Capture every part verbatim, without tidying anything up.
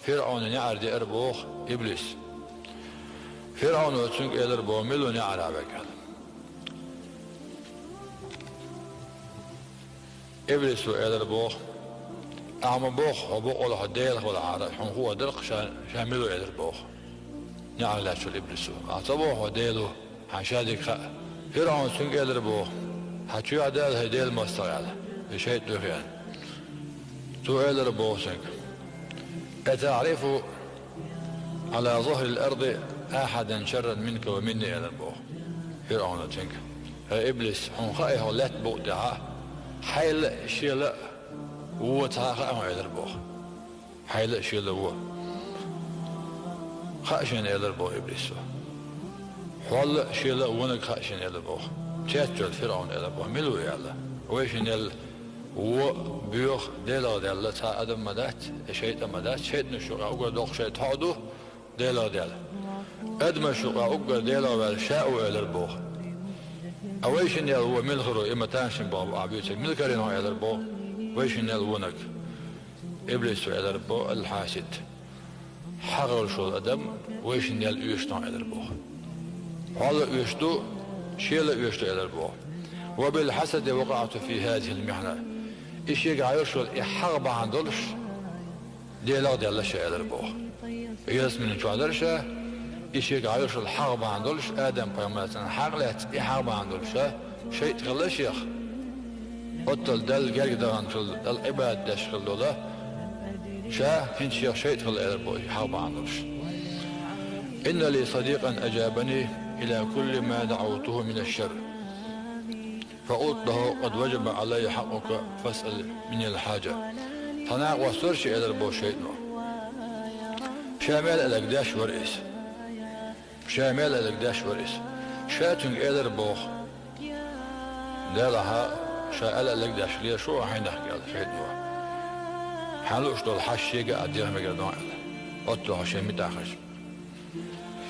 ФирӀавна неӀар деара боху иблис. ФирӀавно цуьнга элира боху: «Мила ву неӀарехь верг?» аьлла. Иблисо элира боху: «Ахьа ма боху, хьо бакъволу хьо Делах велахьара, хьуна хуур дара-кх ша, ша мила ву», элира боху неӀарехь лаьттачу иблисо. «Ахьа ца боху хьо Дела ву, хьан ша дика хаьа». ФирӀавна цуьнга элира боху: «Хьан чоьхьа дала хӀай Дела мостагӀа», аьлла, и шайтӀа дуьхьа. Цо элира боху цуьнга: «أتعرف على ظهر الأرض أحدا شرا منك ومني؟» элира боху ФирӀавна цуьнга. «ХӀай иблис, хьуна хаьий хьо лаьттан букъа тӀехь хьайла а, шела а вон цхьа а хаьа хьуна?» элира боху. «Хьайла а, шела а вон хаьа шена», элира боху иблисо. «Хьол а, шела а вониг хаьа шена», элира боху. Цец а йолу ФирӀавна элира боху: «Мила ву?» аьлла. «Вайшиннел вон, боьха Делах даьлла цхьа адам ма дац, я шайтӀа ма дац, шайтӀанаш юкъахь уггар доккха шайтӀа хьо а ду Делах даьлла. Адамаш юкъахь уггар Делах ваьлла ша а ву», элира боху. «Ткъа вайшиннел вон мила хир ву, и ма тамашийна боху, ахь буьйцург мила карийна хьуна?» элира боху. «Вайшиннел вониг». Иблисо элира боху: «الحاسد». «ХьагӀ йолуш волу адам вайшиннел оьшуш ду», элира боху. «Хьол а оьшуш ду, шела а оьшуш ду», элира боху. «وبالحسد وقعت في هذه المحنة». И шегахь йолуш йолу и хьагӀ бахьана долуш Делах даьлла ша, элира боху. Ялсаманин чохь дара ша, и шегахь йолуш йолу хьагӀ бахьана долуш, Адам-пайхамарца хьагӀ лаьцна, и хьагӀ бахьана долуш ша шайтӀа хилла шех. Оццул Далла герга дахана хилла, Далла Ӏибадат деш хилла долу ша, хӀинца шех шайтӀа хилла, элира боху, и хьагӀ бахьана долуш. «إن لي صديقا أجابني إلى كل ما دعوته من الشر. فقلت له: قد وجب علي حقك فاسأل مني الحاجة». Цхьа накъост вара шен, элира боху шайтӀано. Ша мел аьлларг деш вара иза. Ша мел аьлларг деш вара иза. Ша цуьнга элира боху: «Делахь, ша аьлларг деш лела шу хьайнах», аьлла шайтӀано. «Хьан лууш долу хьашт шега а деха мегар ду», аьлла. Оццул хьо шен митӀахь хезча.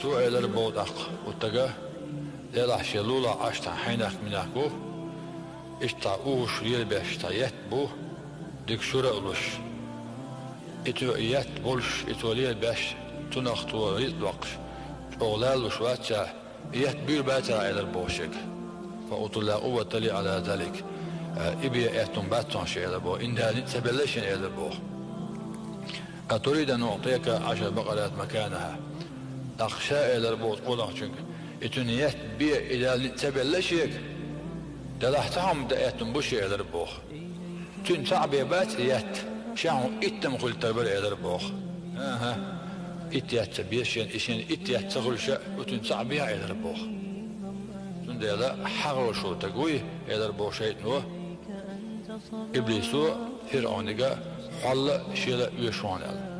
Цо элира боху тӀаккха, кху стага: «Делахь, шен лулахь Ӏаш цхьа хьайнах-минах ву, иштта цхьа угӀуш лелабеш цхьа етт бу, дика шура а луш. И цо и етт болуш, и цо лелабеш, цунах цо рицкъ доккхуш, чӀогӀа лалуш вац ша, и етт буьйлабацара», элира боху шега. «فقلت: لا قوة لي على ذلك». «И бен аьтту бац хьуна шен», элира боху, «и Дала ницкъ ца белла шена», элира боху. «أتريد أن أعطيك عشر بقرات مكانها؟» ТӀаккха ша элира боху цу къонахчуьнга: «И цуьнан етт бен и Дала ницкъ ца белла шега, делахь цхьа хӀума дан аьтту бу шен», элира боху. «Цуьнан цхьаъ бен бац и етт, ша хьуна итт-м хуьлуьйтур бара», элира боху. «ХӀан-хӀа, итт етт ца беза шена, и шена итт етт ца хуьлуш а, цуьнан цхьаъ бехьа», элира боху. Цундела хьагӀ йолуш волу стаг вуй, элира боху шайтӀано, иблисо ФирӀавнга, хьол а, шела а оьшу хьуна аьлла.